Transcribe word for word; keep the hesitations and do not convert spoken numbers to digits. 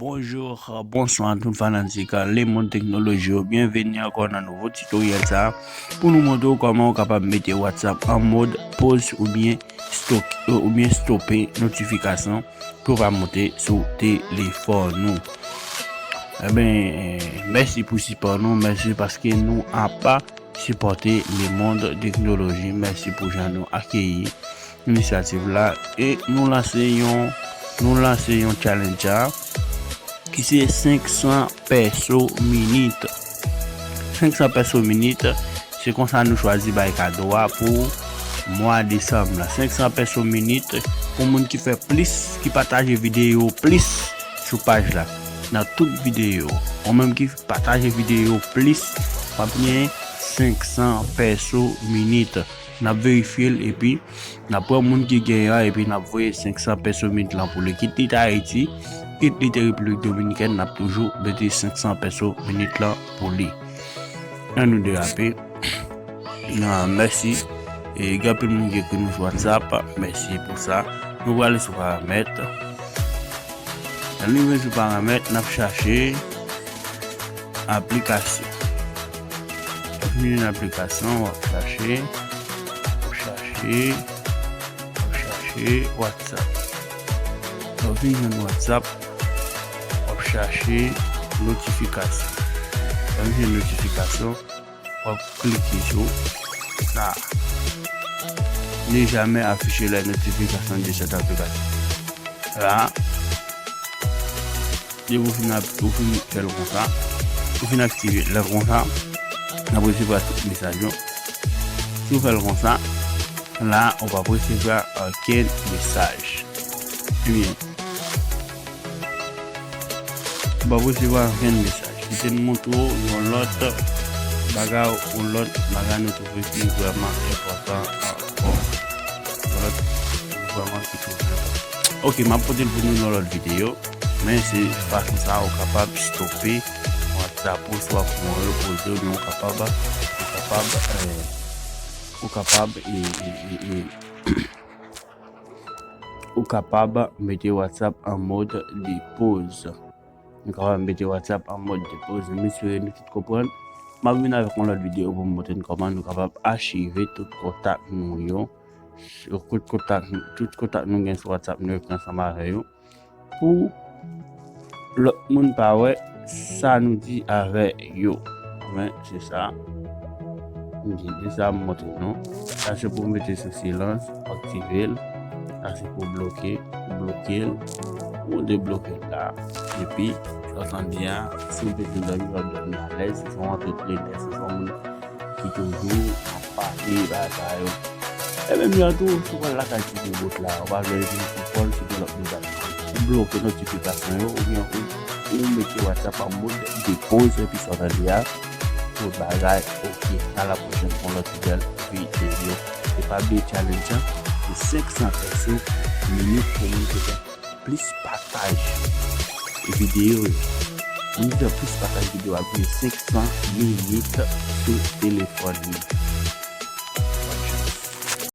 Bonjou, bonswa tout fanatik lemonn teknoloji yo. Byenveni ankò nan nouvo titoryèl sa a pou nou montre w kòman w kapab mete WhatsApp an mòd poz oubyen stoke, oubyen stope notifikasyon pou pa monte sou telefòn ou. Eben, mèsi pou sipò nou, mèsi paske nou ap sipòte lemonn teknoloji. Mèsi pou jan nou akeyi inisyativ la e nou lanse yon nou lanse yon challenge a ki se senk san pèso minit. Senk san pèso minit, se konsa nou chwazi bay kado a pou mwa desanm la. Senk san pèso minit pou moun ki fè plis, ki pataje videyo plis sou paj la. Nan tout videyo, ou menm ki pataje videyo plis, w ap gen senk san pèso minit. N ap verifye l epi n ap pran moun ki genyen an epi n ap voye senk san pèso minit lan pou li. Kit li te Ayiti, kit li te Repiblik Dominikèn, n ap toujou mete senk san pèso minit lan pou li. An nou derape. Nan, mèsi. E gen anpil moun ki ekri nou sou WhatsApp. Mèsi pou sa. Nou prale sou paramèt. Lè nou rive sou paramèt, n ap chache aplikasyon. Lè w fin jwenn aplikasyon, w ap chache, w ap chache, w ap chache WhatsApp. Lè w fin jwenn WhatsApp, w ap chache notifikasyon. Lè w fin jwenn notifikasyon, w ap klike sou sa. Ne jamais afficher les notifications de cette application. La, depi w fin ap, ou fin fè l konsa, ou fin aktive l konsa, n ap resevwa tout mesaj yo. Si w fè l konsa, la, ou p ap resevwa okenn mesaj. Ebyen, ou p ap resevwa okenn mesaj. Kite m montre w yon lòt bagay, yon lòt bagay nou twouve ki vrèman enpòtan ankò. Yon lòt vrèman ki twouve enpòtan. Ok, m ap pote l pou nou nan lòt videyo, men se fason sa ou kapab stope WhatsApp ou, swa pou w repoze w, men ou kapab, ou kapab, eh, ou kapab, eh, eh, eh, eh, ou kapab mete WhatsApp an mòd de poz. Nou kapab mete WhatsApp an mòd de poz. M espere nou tout konprann. M ap vin avèk yon lòt videyo pou m montre n kòman nou kapab achive tout kontak nou yo. Tout kontak, tout kontak nou gen sou WhatsApp, nou ekri ansanm avè yo. Pou lòt moun pa wè sa nou di avè yo. Men, se sa. M di, se sa m montre nou. Sa se pou mete sou silans, aktive l. Sa se pou bloke, bloke l, ou debloke l la. Epi, sa w santi a, si w bezwen dòmi, w ap dòmi alèz. Si w antreprenè, si w moun ki toujou ap pale bagay yo. E menm jan tou, si w pral lakay ti robot la, ou pa vle rete sou kòl, si gen lòt moun k ap ou bloke notifikasyon yo, oubyen ou, ou mete WhatsApp an mòd de poz, epi sa w tande a, tout bagay, ok. A la pwochèn pou yon lòt nouvèl videyo. E pa bliye challenge an, se senk san pèso minit pou moun ki fè plis pataj videyo yo. Moun ki fè plis pataj videyo ap gen senk san minit sou telefòn li.